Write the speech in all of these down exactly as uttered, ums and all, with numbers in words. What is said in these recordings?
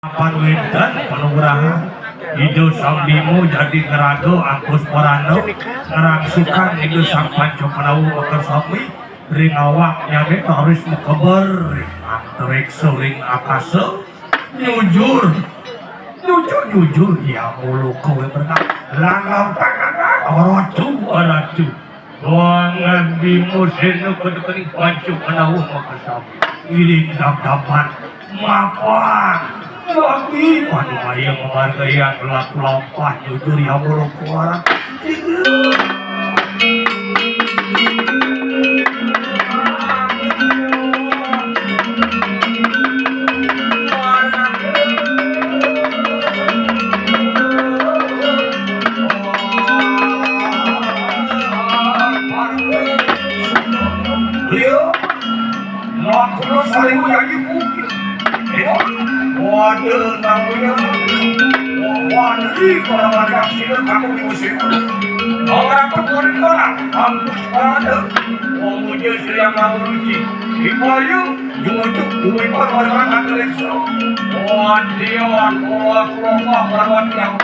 Apan wénten panugrahan Ida Sang Bima jadi ngraga angkus parana, ngrangsukan Ida Sang Panca Pandawa makasami ring awaknyané, raris makeber ring antaréksa ring akasa. Nyujur, nyujur, nyujur, ya mula kowe berenang. Langgam tangan, ratu, ratu. Banget Bima Séna kedekening Panca Pandawa makasami. Iring dam-daman. Mapan. Lagi pada maya ngemargayang laku lampah nyujur ya mula kuaran. Iya. Makna saling menyanyi mungkin. Iya. Waduh, namanya. Wah, jadi kalau macam sini kamu di musim. Orang pun orang, kampus pada. Wong muda sedang mau ruji. Ibu ayu, jumujuk, jumujuk, orang-orang akan leksa. Wadian, wah, wah, wah, wah, wah, wah.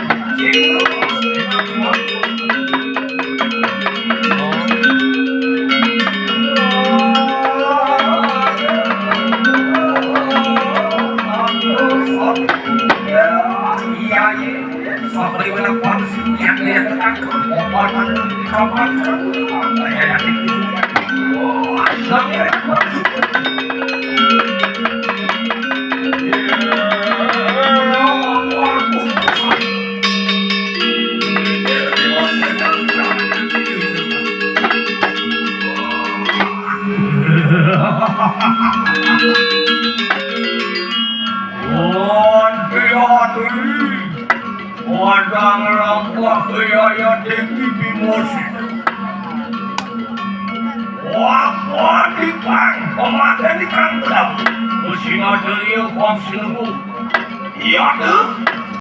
Wadang lampah kaya Déwi Bimos. Wah, wah, di pang, pematen di kang gelap. Mesin ada liya, pang sinunggu. Iya, tuh.